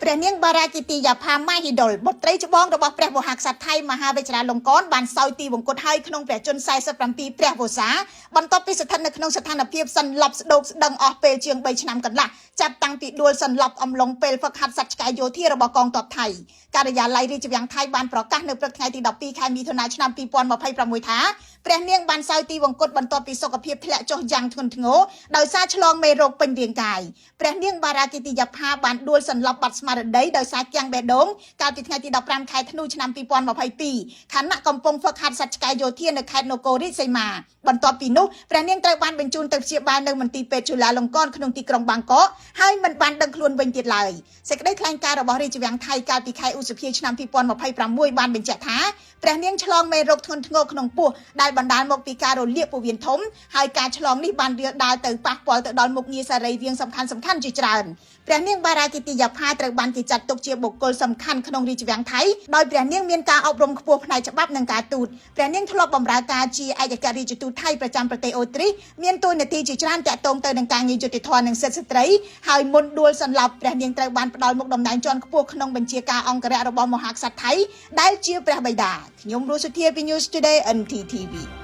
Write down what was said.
ព្រះនាងបារាគិទីយ៉ាផាម៉ាហ៊ីដុលបុត្រីច្បងរបស់ព្រះមហាក្សត្រថៃមហាវេជ្រាលង្កនបានសោយទីវង្គតហើយក្នុងព្រះជន្ម47ព្រះវស្សាបន្ទាប់ពីស្ថិតនៅក្នុងស្ថានភាពសន្លប់ស្ដោកស្ដឹងអស់ពេលជាង3ឆ្នាំកន្លះចាប់តាំងពីដួលសន្លប់អំឡុងពេលហ្វឹកហាត់សត្វឆ្កែយោធារបស់កងទ័ពថៃការិយាល័យរាជវាំងថៃបានប្រកាសនៅព្រឹកថ្ងៃទី12ខែមិថុនាឆ្នាំ2026ថាព្រះនាងបានសោយទីវង្គតបន្ទាប់ពីសុខភាពធ្លាក់ចុះយ៉ាងធ្ងន់ធ្ងរដោយសារឆ្លងមេរោគពេញរាងកាយព្រះនាងបារាគិទីយ៉ាផាបានដួលសន្លប់បាត់ស្មារតីដោយសារគាំងបេះដូងកាលពីថ្ងៃទី15ខែធ្នូឆ្នាំ2022ខណៈកំពុងហ្វឹកហាត់សត្វឆ្កែយោធានៅខេត្តនគររាជសីមាបន្ទាប់ពីនោះព្រះនាងត្រូវបានបញ្ជូនទៅព្យាបាលនៅមន្ទីរពេទ្យជូឡាលង្កនក្នុងទីក្រុងបាងកកហើយមិនបានដឹងខ្លួនវិញទៀតឡើយសេចក្តីថ្លែងការណ៍របស់រាជវាំងថៃកាលពីខែឧសភាឆ្នាំ2026បានបញ្ជាក់ថាព្រះនាងឆ្លងមេរោគធ្ងន់ធ្ងរក្នុងពោះដែលបណ្ដាលមកពីការរលាកពោះវៀនធំហើយការឆ្លងនេះបានរាលដាលទៅប៉ះពាល់ទៅដល់មុខងារសរីរាង្គសំខាន់ៗជាច្រើនព្រះនាងបារាគិទីយ៉ាផាត្រូវបានគេចាត់ទុកជាបុគ្គលសំខាន់ក្នុងរាជវាំងថៃដោយព្រះនាងមានការអប់រំខ្ពស់ផ្នែកច្បាប់និងការទូតព្រះនាងធ្លាប់បម្រើការជាឯកអគ្គរដ្ឋទូតថៃប្រចាំប្រទេសអូទ្រីសមានតួនាទីជាច្រើនតាក់ទងទៅនឹងការងារយុត្តិធម៌និងសិទ្ធិស្ត្រីហើយមុនដួលសន្លប់ព្រះនាងត្រូវបានផ្ដល់មុខតំណែងជាន់ខ្ពស់ក្នុងបញ្ជាការអង្គរៈរបស់មហាក្សត្រថៃដែលជាព្រះបិតាខ្ញុំរស់សុធាពី News Today NTTV។